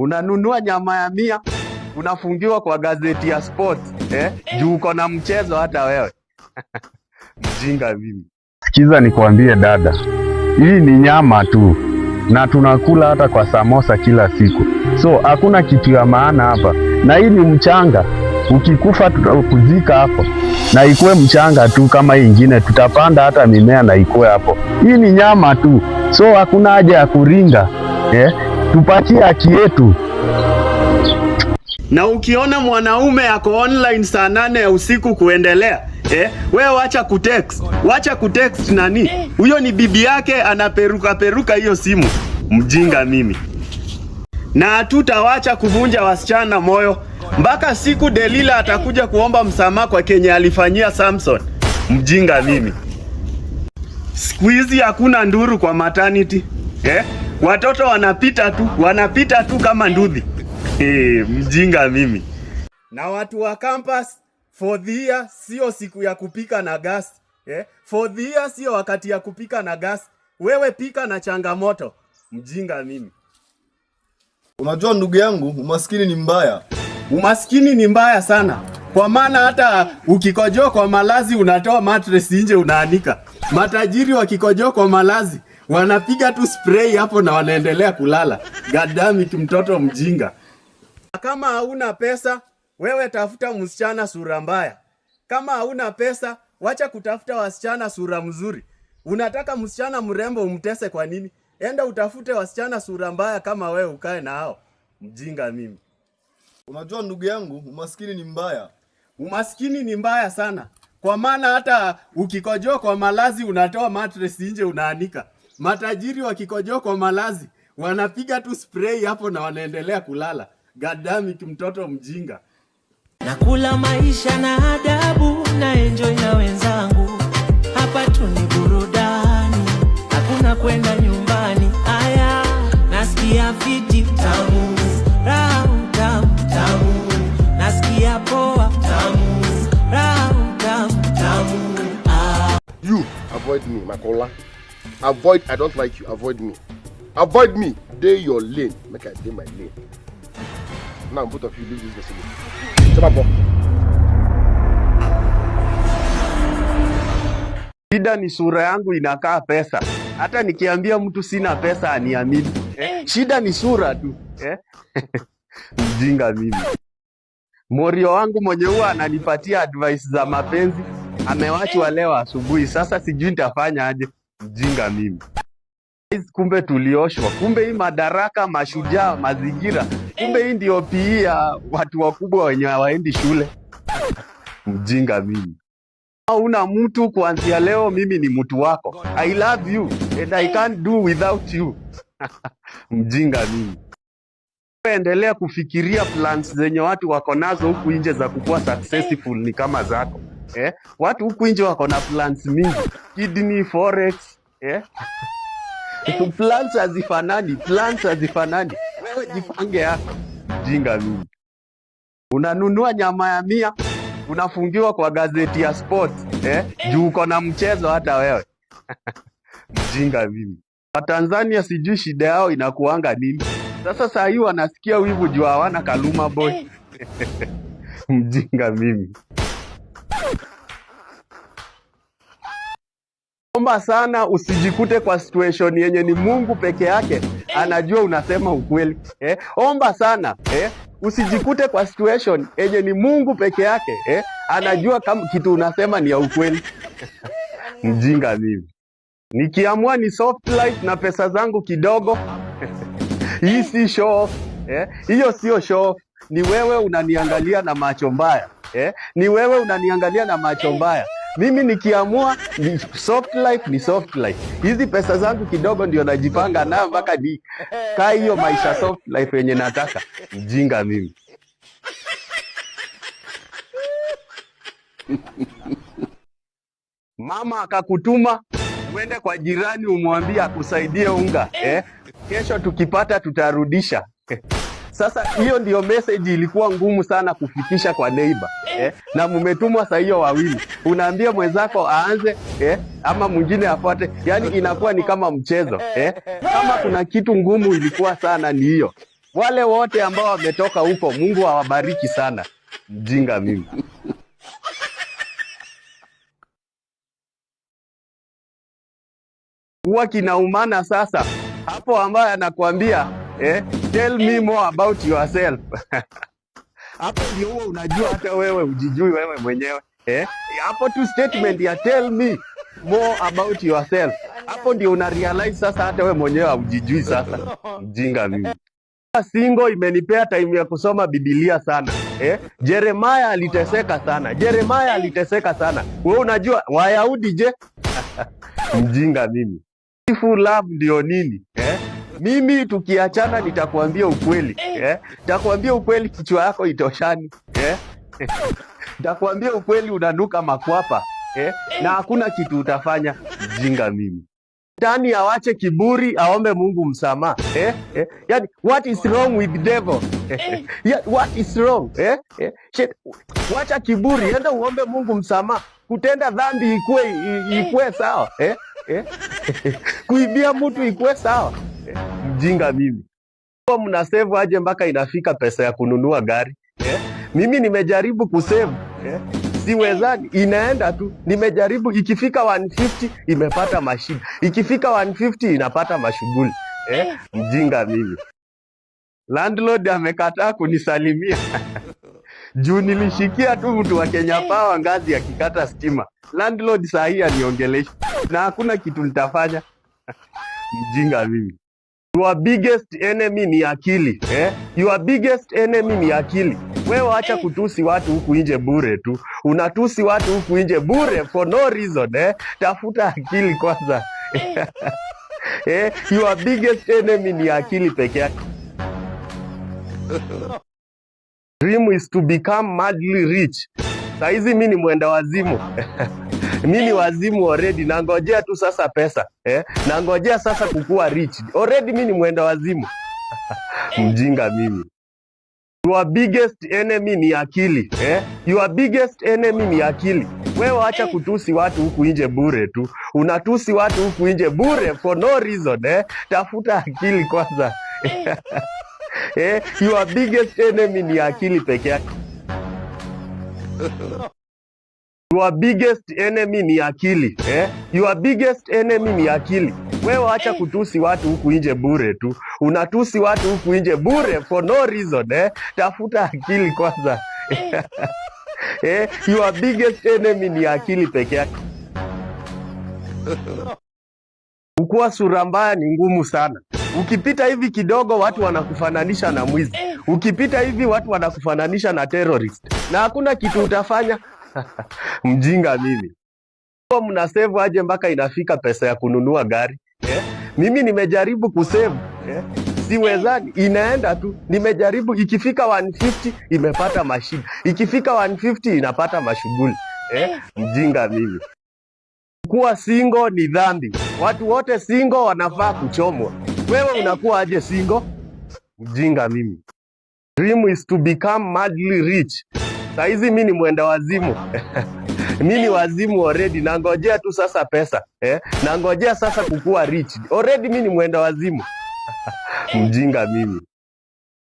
Unanunua nyama ya 100, unafungiwa kwa gazeti ya sport, eh? Juu uko na mchezo hata wewe. Mjinga mimi. Sikiza nikwambie dada, hii ni nyama tu na tunakula hata kwa samosa kila siku, so hakuna kitu ya maana hapa, na hii ni mchanga. Ukikufa tutakuzika hapo na ikuwe mchanga tu kama hii ingine, tutapanda hata mimea na ikuwe hapo. Hii ni nyama tu, so hakuna haja ya kuringa, eh? Tupatie haki yetu. Na ukiona mwanaume ako online saa 8 ya usiku kuendelea, eh, we wacha kutext, wacha kutext nani? Huyo ni bibi yake anaperuka peruka hiyo simu. Mjinga mimi. Na hatutawacha kuvunja wasichana moyo mpaka siku Delila atakuja kuomba msamaha kwa kenye alifanyia Samson. Mjinga mimi. Siku hizi hakuna nduru kwa maternity. Eh? Watoto wanapita tu, wanapita tu kama nduthi. Mjinga mimi. Na watu wa campus, fourth year sio siku ya kupika na gas. Eh? Fourth year sio wakati ya kupika na gas. Wewe pika na changamoto. Mjinga mimi. Unajua ndugu yangu, umaskini ni mbaya. Umaskini ni mbaya sana, kwa maana hata ukikojoa kwa malazi unatoa mattress nje unaanika. Matajiri wakikojoa kwa malazi wanapiga tu spray hapo na wanaendelea kulala. God damn it, mtoto mjinga. Kama hauna pesa, wewe tafuta msichana sura mbaya. Kama hauna pesa, wacha kutafuta wasichana sura mzuri. Unataka msichana mrembo umtese kwa nini? Enda utafute wasichana sura mbaya kama wewe ukae na hao. Mjinga mimi. Unajua ndugu yangu, umaskini ni mbaya. Umaskini ni mbaya sana, kwa maana hata ukikojoa kwa malazi unatoa mattress nje unaanika. Matajiri wakikojoa kwa malazi wanapiga tu spray hapo na wanaendelea kulala. God damn it, mtoto mjinga. Nakula maisha na adabu na enjoy na wenzangu, hapa tu ni burudani, hakuna kwenda nyumbani. Aya, nasikia fiti tamu, raha tamu tamu, nasikia poa tamu, raha tamu tamu. Ah. You avoid me, Makola. Avoid, I don't like you. Avoid me. Avoid me. Dey your lane. Make I dey my lane. Now both of you leave this vicinity. Shut up. Shida ni sura yangu inakaa pesa. Hata nikiambia mtu sina pesa aniamini. Eh? Shida ni sura tu. Eh? Mjinga mimi. Morio wangu mwenye huwa ananipatia advice za mapenzi amewachwa leo asubuhi. Sasa sijui nitafanya aje. Mjinga mimi. Kumbe tulioshwa, kumbe hii madaraka, mashujaa, mazingira, kumbe hii ndio PE ya watu wakubwa wenye hawaendi shule. Mjinga mimi. Una mtu kuanzia leo, mimi ni mtu wako. I love you and I can't do without you. Mjinga mimi. Endelea kufikiria plans zenye watu wako nazo huku nje za kukuwa successful ni kama zako. Eh? Watu huku nje wako na plans mingi. Kidney, forex, eh? Plans hazifanani, plans hazifanani. Wewe jipange yako. Mjinga mimi. Unanunua nyama ya 100, unafungiwa kwa gazeti ya sport, eh? Juu uko na mchezo hata wewe. Mjinga mimi. Watanzania sijui shida yao inakuanga nini. Sasa saa hii wanasikia wivu juu hawana Kaluma Boy. Mjinga mimi. Omba sana usijikute kwa situation yenye ni Mungu peke yake anajua unasema ukweli. Eh? Omba sana, eh? Usijikute kwa situation yenye ni Mungu peke yake, eh? Anajua kama kitu unasema ni ya ukweli. Mjinga mimi. Nikiamua ni soft life na pesa zangu kidogo. Hii si show off, eh? Hiyo sio show off. Ni wewe unaniangalia na macho mbaya, eh? Ni wewe unaniangalia na macho mbaya. Mimi nikiamua ni soft life, ni soft life. Hizi pesa zangu kidogo ndio najipanga nayo mpaka ni kaa hiyo maisha soft life yenye nataka. Mjinga mimi. Mama akakutuma uende kwa jirani umwambie akusaidie unga, eh? Kesho tukipata tutarudisha. Sasa hiyo ndio message ilikuwa ngumu sana kufikisha kwa neighbor, eh? Na mmetumwa saa hiyo wawili, unaambia mwenzako aanze, eh? Ama mwingine afuate, yani inakuwa ni kama mchezo, eh? Kama kuna kitu ngumu ilikuwa sana ni hiyo. Wale wote ambao wametoka huko, Mungu awabariki sana. Mjinga mimi. Huwa kinaumana sasa hapo, ambaye anakuambia tell me more about yourself. Hapo ndio huwa unajua hata wewe ujijui wewe mwenyewe eh? Hapo tu statement ya tell me more about yourself, hapo ndio una realize sasa hata wewe mwenyewe haujijui sasa. Mjinga mimi. Single imenipea time ya kusoma Biblia sana eh? Jeremiah aliteseka sana, Jeremiah aliteseka sana. Wewe unajua Wayahudi je? Mjinga mimi. Full love ndio nini eh? Mimi tukiachana nitakuambia ukweli eh? Nitakuambia ukweli, kichwa yako itoshani eh? Nitakuambia ukweli, unanuka makwapa eh? Na hakuna kitu utafanya. Mjinga mimi. Shetani awache kiburi, aombe Mungu msamaha eh? Eh? Yani, what is wrong with devil? Yeah, what is wrong eh? Eh? Shit. Wacha kiburi, enda uombe Mungu msamaha. Kutenda dhambi ikue sawa eh? Eh? Kuibia mtu ikue sawa eh? Mjinga mimi. Mna save aje mpaka inafika pesa ya kununua gari eh? Mimi nimejaribu kusave eh? Siwezani, inaenda tu. Nimejaribu, ikifika 150 imepata mashida, ikifika 150 inapata mashughuli eh? Mjinga mimi. Landlord amekataa kunisalimia juu nilishikia tu mtu wa Kenya Power ngazi akikata stima. Landlord saa hii aniongelesha na hakuna kitu nitafanya. Mjinga mimi. Your biggest enemy ni akili eh? Your biggest enemy ni akili. Wewe acha kutusi watu huku nje bure tu, unatusi watu huku nje bure for no reason eh? Tafuta akili kwanza eh? Your biggest enemy ni akili peke yake. Dream is to become madly rich. Saizi mi ni mwenda wazimu mi ni wazimu already, nangojea tu sasa pesa eh? Nangojea sasa kukuwa rich already, mi ni mwenda wazimu. Mjinga mimi. Your biggest enemy ni akili eh? Your biggest enemy ni akili. Wewe acha kutusi watu huku nje bure tu, unatusi watu huku nje bure for no reason eh? Tafuta akili kwanza eh? Your biggest enemy ni akili peke yake. Your biggest enemy ni akili eh? Your biggest enemy ni akili. Wewe acha kutusi watu huku nje bure tu, unatusi watu huku nje bure for no reason eh? Tafuta akili kwanza eh? Your biggest enemy ni akili peke yake. Kukuwa sura mbaya ni ngumu sana. Ukipita hivi kidogo watu wanakufananisha na mwizi, ukipita hivi watu wanakufananisha na terrorist, na hakuna kitu utafanya. Mjinga mimi. Mna save aje mpaka inafika pesa ya kununua gari eh? Mimi nimejaribu kusave eh? Siwezani, inaenda tu. Nimejaribu, ikifika 150 imepata mashida, ikifika 150 inapata mashughuli eh? Mjinga mimi. Kuwa single ni dhambi. Watu wote single wanafaa kuchomwa. Wewe unakuwa aje single? Mjinga mimi. Dream is to become madly rich. Saizi mi ni mwenda wazimu mi ni wazimu already, nangojea tu sasa pesa eh? Nangojea sasa kukuwa rich already, mi ni mwenda wazimu. Mjinga mimi.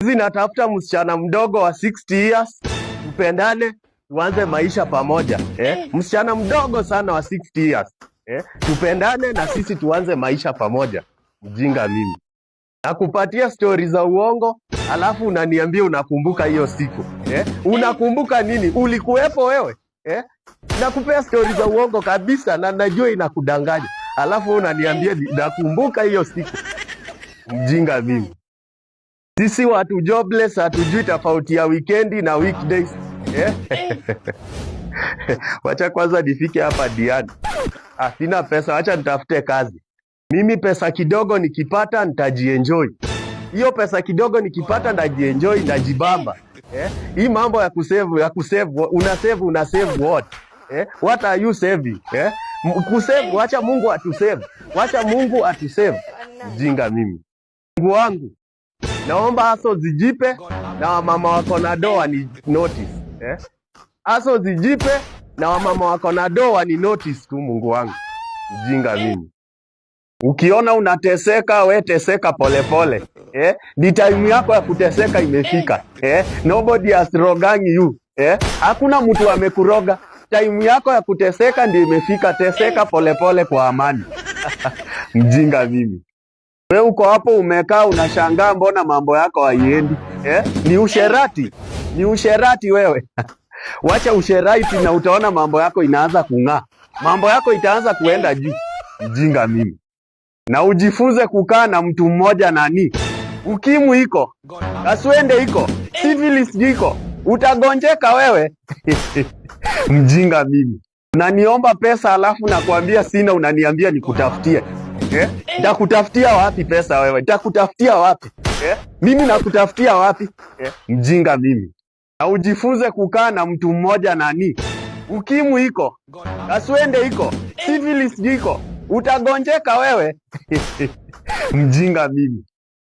Hizi natafuta msichana mdogo wa 60 years, tupendane, tuanze maisha pamoja eh? Msichana mdogo sana wa 60 years eh? Tupendane na sisi tuanze maisha pamoja. Mjinga mimi. Nakupatia stori za uongo alafu unaniambia unakumbuka hiyo siku eh? Unakumbuka nini? Ulikuwepo wewe eh? Nakupea stori za uongo kabisa na najua inakudanganya, alafu wewe unaniambia nakumbuka hiyo siku. Mjinga mimi. Sisi watu jobless hatujui tofauti ya weekendi na weekdays eh? Wacha kwanza nifike hapa Diani. Ah, sina pesa, wacha nitafute kazi. Mimi pesa kidogo nikipata nitajienjoy. Hiyo pesa kidogo nikipata nitajienjoy, najibamba. Eh? Hii mambo ya kusave, ya kusave, una save, una save what? Eh? What are you saving? Eh? Kusave, wacha Mungu atusave. Wacha Mungu atusave. Mjinga mimi. Mungu wangu, naomba hustle zijipe na wamama wako na doo wani notice. Eh? Hustle zijipe na wamama wako na doo wani notice tu, Mungu wangu. Mjinga mimi. Ukiona unateseka, we teseka polepole. Eh? Ni time yako ya kuteseka imefika. Eh? Nobody has rogang you. Eh? Hakuna mtu amekuroga. Time yako ya kuteseka ndio imefika. Teseka polepole kwa amani. Mjinga mimi. We uko hapo umekaa unashangaa mbona mambo yako haiendi. Eh? Ni usherati. Ni usherati wewe. Wacha usherati na utaona mambo yako inaanza kung'aa. Mambo yako itaanza kuenda juu. Mjinga mimi. Na ujifunze kukaa na mtu mmoja nani. Ukimwi iko, kaswende iko, syphilis iko. Utagonjeka wewe. Mjinga mimi. Unaniomba pesa alafu nakwambia sina, unaniambia nikutafutie. Eh? Nitakutafutia wapi pesa wewe? Nitakutafutia wapi? Eh? Mimi nakutafutia wapi? Eh? Mjinga mimi. Na ujifunze kukaa na mtu mmoja nani. Ukimwi iko, kaswende iko, syphilis iko. Utagonjeka wewe. Mjinga mimi.